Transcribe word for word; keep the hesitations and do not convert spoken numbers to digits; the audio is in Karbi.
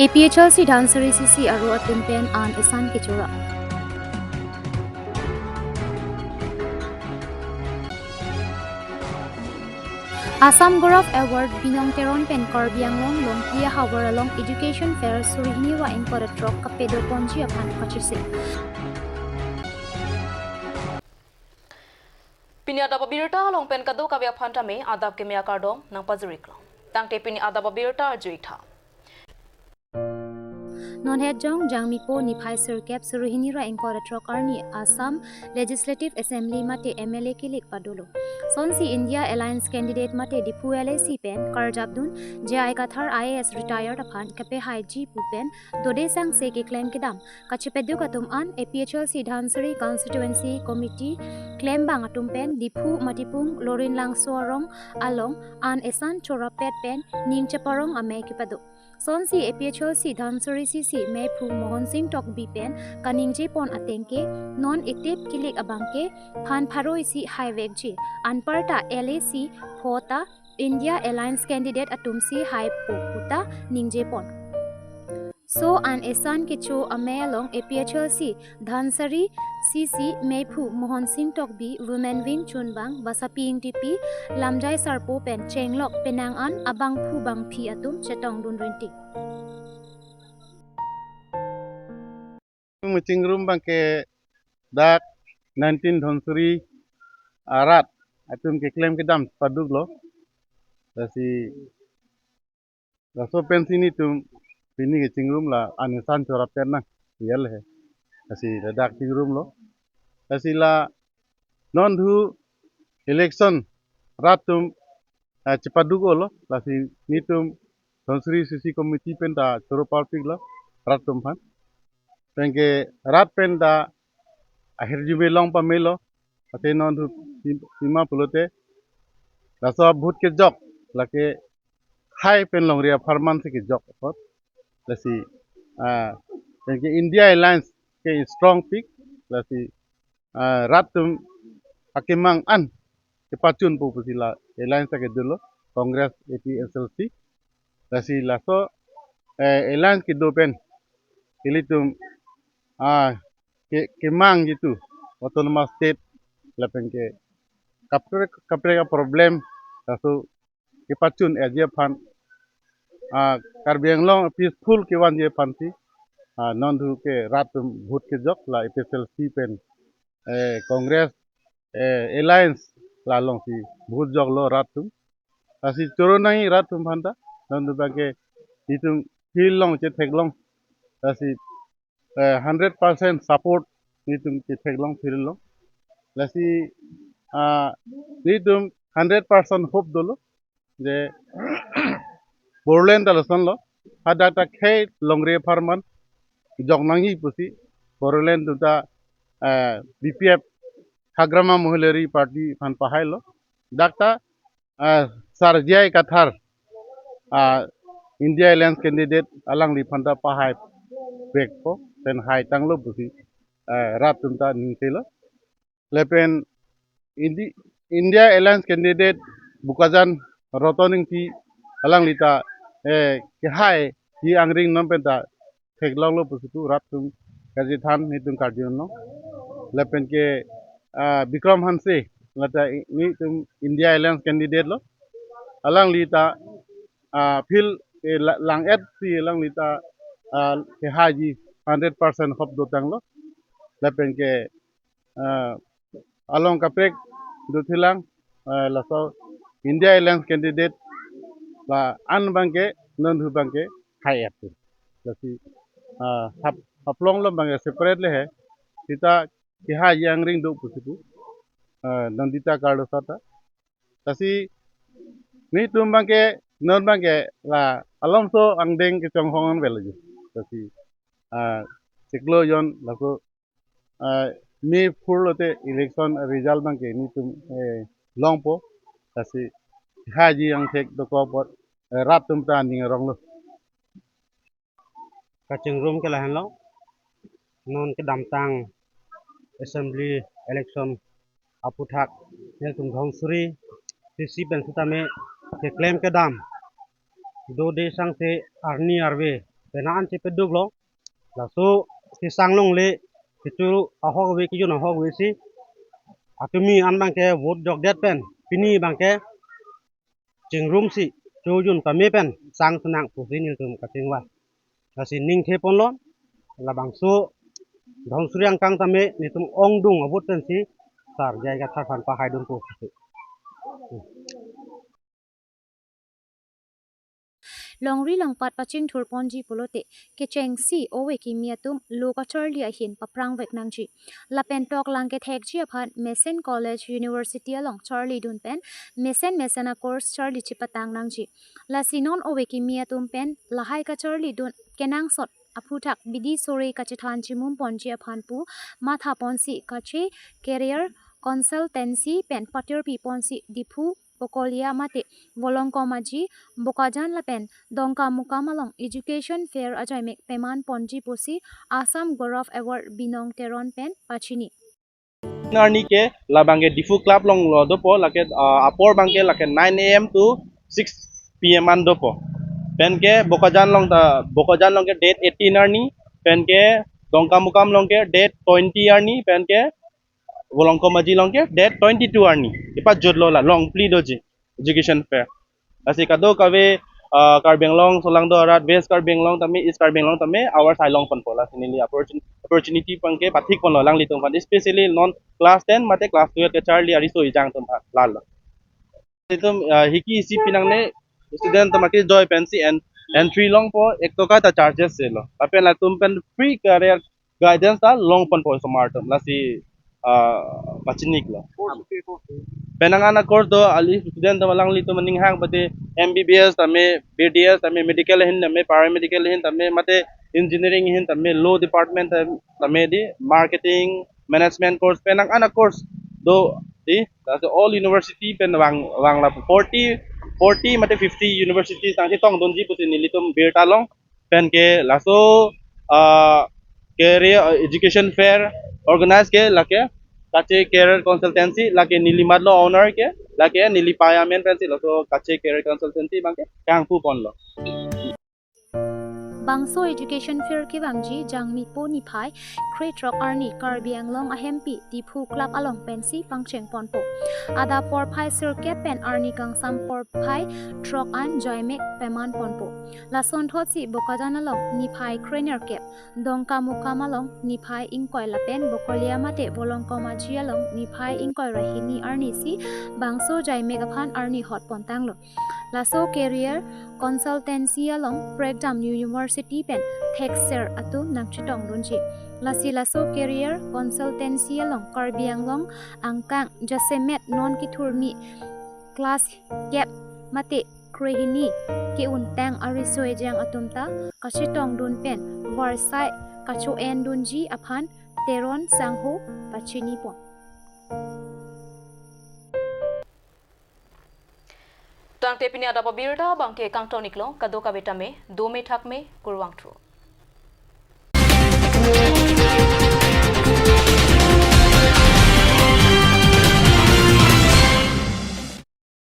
A P H L C Dhansiri C C aro atum pen an esan kecho ra. Assam Gaurav Award Binong Teron pen Karbi Anglong Longpi ahavar along Education Fair suri hini ra ingkoi ra throk kapedo ponji aphan kachesik. Pini adap abirta along pen kadokave aphan tame adap keme akardom nangpajir-iklo. Tangte pini adap abirta arju-ik tha. Non het jong Jangmipo niphai sirkep suri hini ra ingkoi ra throk arni Assam Legislative Assembly mate M L A kilik padolo. Sonsi India Alliance candidate mate Diphu L A C pen karjapdun J I Kathar I A S retired aphan kapehaiji pu pen dode sangse keklem kedam kachepeduk atum an A P H L C Dhansiri Constituency Committee klembang atum pen Diphu Matipung Lorinlangso arong along an esan chorapet pen ning cheparong amei kepado. Sonsi A P H L C Dhansiri C C meiphu Mohon Singh Tokbi pen kaningje pon ateng ke non itip kilik abang ke phan pharo isi haivekji, anparta L A C pho ta India Alliance candidate atum si haipo puta ningje pon. So an esan kecho amei along A P H L C Dhansiri C C meiphu Mohon Singh Tokbi, Women Wing chunbang Basapi Ingtipi, Lamjai Sarpo pen chenglok penang an abangphu bangphi atum chetongdun rinti. Kachingrum abang ke dak nineteen Dhansiri arat atum keklem kedam paduklo. Lasi laso pensi netum pini kachingrum la an esan chorapet nang yel he. Lasi ladak chingrumlo. Lasi la non thu election rat atum, eh, chepaduk-olo. Lasi netum Dhansiri C C committee pen ta choro parpiklo rat atum aphan. Penke rat pen ta ahirjume long pamelo. Ate non thu sim-, sima pulote laso vote kejok lake hai pen longri apharman si kejok apot. Lasi, ah, penke India Alliance ke strong pik. Lasi, ah, rat atum akemang an kepachunpo pusi la alliance ta kedo-lo, Congress, A P H L C. Lasi laso, eh, alliance kedo pen ilitum, ah, ke, kemang gitu, autonomous state lapen ke kaprek kaprek aproblem laso kepachun-eji aphan, ah, Karbi Anglong peaceful kevanji aphan si, ah, non thu ke rat atum vote kejok la A P H L C pen, eh, Congress, eh, Alliance la along si vote joklo rat atum. Lasi choro nangji rat atum aphan ta, non thu abang ke netum field along chetheklong. Lasi, eh, hundred percent support netum chetheklong field along. Lasi, ah, netum hundred percent hope dolo je Bodoland ta lasonlo. Hadak ta khei longri apharman jok nangji pusi Bodoland atum ta, eh, B P F Hagrama Mohilari Party aphan pahailo. Dak ta, ah, Sar J I Kathar, ah, India Alliance candidate alangliphan ta pahaivekpo, pen haitanglo pusi, eh, rat atum ta ningtelo. Lapen Indi-, India Alliance candidate Bokajan Roton Engti alangli ta, eh, kehaiji angring non pen ta theklonglo pusi pu rat atum kachethan netum karjulong. Lapen ke, ah, Bikram Hanse, lata i-, netum India Alliance candidate lo. Alangli ta, ah, field, eh, la-, lang-et si alangli ta, ah, kehaiji hundred percent hope dotanglo. Lapen ke, ah, along kaprek dothulang, ah, laso India Alliance candidate la-an abang ke non thu abang ke hai-et. Lasi, ah, hap-, haplong lo abang ke separate le he. Seta kehaiji angring do pusi pu, ah, Nandita Kardasa ta. Lasi netum abang ke non abang ke la alomso angdeng kechonghong an velo ji. Lasi, ah, chiklo jon laso, ah, May four lote election result abang ke netum, eh, longpo. Lasi haiji angthek dokok apot, eh, rat atum ta ning aronglo. Kachingrum ke lahenlo. Non kedamtang assembly election aphuthak nelitum Dhansiri C C pen sitame keklem kedam dode sangse arni arve penang an chepaduk lo. Laso kesang longle kecho ahok ave, kejun ahok ave si atumi an abangke vote jokdet pen pini abangke chingrumsi chojun kame pen sang senang pusi nelitum kachingvai. Lasi ningthe ponlo, labangso Dhonsuri angkang tame nelitum ongdung a-vote pensi Sar J I Kathar aphan pahaidunpo pusi. Longri longpat pachingthur ponji pulote kechengsi ove kimi atum lo kacharli ahin paprang vek nangji. Lapen toklang kethekji aphan mesen college, university along charlidun pen mesen mesen a-course charli chepatang nangji. Lasi non ove kimi atum pen lahai kacharlidun kenangsot aphuthak bidi sore kachethan chimum ponji aphan pu matha ponsi Kache Career Consultancy pen patirpi ponsi Diphu, Bokolia mate Volongkom Aji, Bokajan lapen Dongkamukam along Education Fair ajoimek peman ponji pusi Assam Gaurav Award Binong Teron pen pachini. Arni ke labangke Diphu Club along lo dopo, lake, ah, apor abangke lake nine A M to six P M an dopo. Penke Bokajan along ta, Bokajan along ke date eighteen arni, penke Dongkamukam along ke date twenty arni, penke Volongkom Aji along ke date twenty-two arni. Ipat jut lo la, longphli doji Education Fair. Lasi kadokave, ah, Karbi Anglong, solangdo arat West Karbi Anglong tame, East Karbi Anglong tame, avar sai long ponpo. Lasi neli opportun-, opportunity abangke pathik ponlo alanglitum aphan, especially non class ten mate class twelve kacharli ariso ejang atum aphan, lalo. Itum, ah, hiki isi pinangne student atum akejoi pensi en-, entry longpo, ek toka ta charges se lo. Lapen latum pen free career guidance ta long ponpo osomar atum, lasi, ah, pachiniklo. Penang an a-course do, ali student atum alanglitum aning hang pate M B B S tame, B D S tame, medical ahin tame, paramedical ahin tame, mate engineering ahin tame, law department tam-, tame di, marketing, management course, penang an a-course do di, that's all university pen vang, vangla forty, forty mate fifty universities nangchetongdunji pusi nelitum birta long. Penke laso, ah, career, ah, education fair organize ke lake Kache Career Consultancy, lake neli matlo owner ke, lake neli paya amen pensi laso Kache Career Consultancy abangke kangpu ponlo. Bangso Education Fair kevangji Jangmipo niphai krethrok arni Karbi Anglong ahempi Diphu Club along pensi pangcheng ponpo. Adap porphai sirkep pen arni kangsam porphai throk an joimek peman ponpo. Lasonthotsi Bokajan along niphai krenerkep, Dongkamukam along niphai ingkoi lapen Bokolia mate Volongkom Aji along niphai ingkoi ra hini arnisi bangso joimek aphan arni hot pontanglo. Laso Career Consultancy along prekdam university pen thekser atum nangchetongdunji. Lasi laso Career Consultancy along Karbi Anglong angkang jasemet non kethurmi class kep mate krehini ke-untang ariso ejang atum ta kachetongdun pen varsai kacho-endunji aphan Teron sangho pachini pon. Tangte pini adap abirta abangke kangton-iklo, kadokave tame dome thakme, kurvangthu.